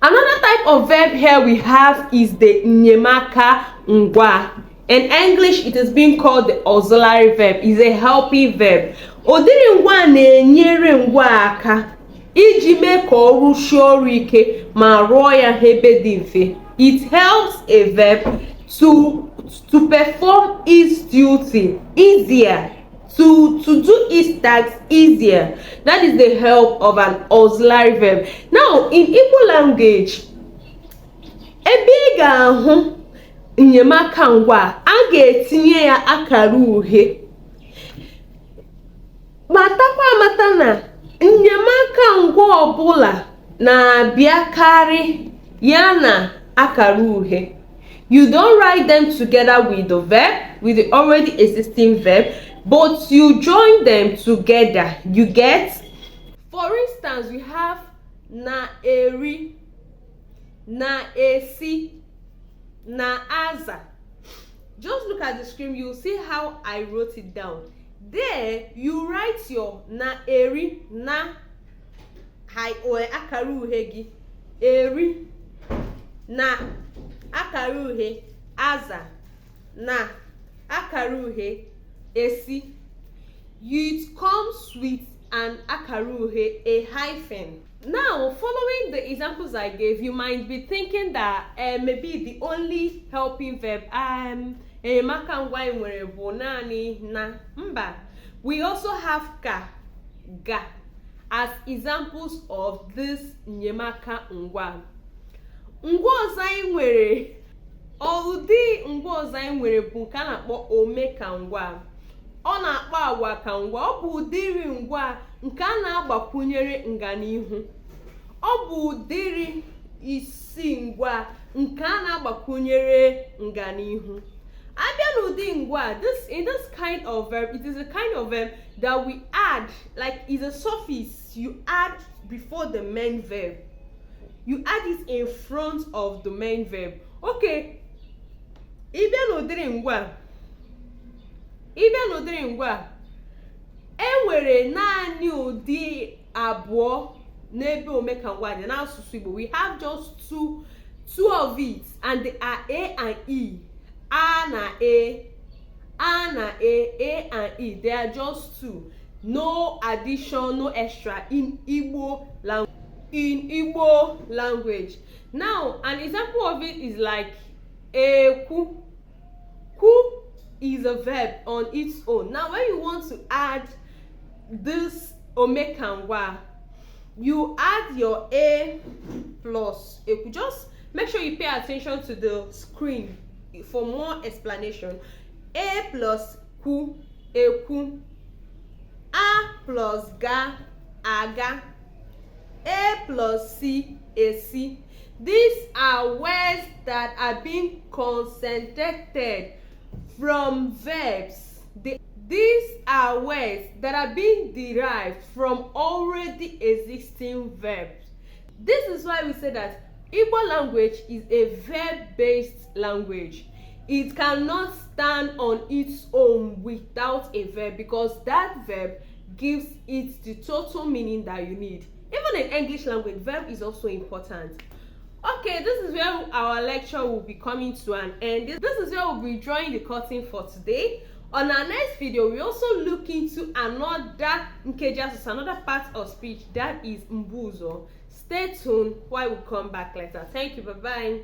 Another type of verb here we have is the Enyemaka Ngwa. In English, it is being called the auxiliary verb. It's a helping verb. Ụdịrị ngwa na-enyere ngwa aka iji mee ka ọ rụsie ọrụ ike ma rụọ ya ebe dị mfe. It helps a verb to perform its duty easier, to do its task easier. That is the help of an auxiliary verb. Now, in Igbo language, ebe ị ga-ahụ enyemaka ngwa, a ga-etinye ya akara uhie. Matakwa amata na enyemaka ngwa ọbụla na-abịakarị ya na akara uhie. You don't write them together with the verb, with the already existing verb, but you join them together. You get? For instance, we have na-eri, na-esi, na-aza. Just look at the screen, you'll see how I wrote it down. There, you write your na-eri, na akara uhie gị, eri, na akara uhie, aza, na akara uhie, esi. It comes with an akara uhie, a hyphen. Now, following the examples I gave, you might be thinking that maybe the only helping verb, enyemaka ngwa anyị nwere bụ naanị na. Mba, we also have ka, ga as examples of this enyemaka ngwa. Ngwa ọzọ anyị nwere, ụdị ngwa ọzọ anyị nwere bụ nke a na-akpọ omekangwa. Ọ na-akpọ agwa ka ngwa. Ọ bụ ụdịrị ngwa nke a na-agbakwunyere nganihu. Ọ bụ ụdịrị isi ngwa nke a na-agbakwunyere nganihu. Abịa n'ụdị ngwa, this in this kind of verb, it is a kind of verb that we add, like, is a suffix you add before the main verb. You add it in front of the main verb. Okay, ịbịa n'ụdịrị ngwa, ịbịa n'ụdịrị ngwa, e nwere naanị ụdị abụọ n'ebe omekangwa dị n'asụsụ Igbo. We have just two of it, and they are A and E. A na E, A na E, A and E. They are just two, no addition, no extra in Igbo language. Now, an example of it is like ekwu. Kwu is a verb on its own. Now, when you want to add this omekangwa, you add your A plus ekwu. Just make sure you pay attention to the screen for more explanation. A plus kwu, ekwu. A plus ga, aga. A plus si, esi. These are words that are being concentrated from verbs. These are words that are being derived from already existing verbs. This is why we say that Igbo language is a verb-based language. It cannot stand on its own without a verb, because that verb gives it the total meaning that you need. Even in English language, verb is also important. Okay, this is where our lecture will be coming to an end. This is where we'll be drawing the curtain for today. On our next video, we also look into another nkeji asụsụ, another part of speech, that is mbuzo. Stay tuned while we come back later. Thank you. Bye bye.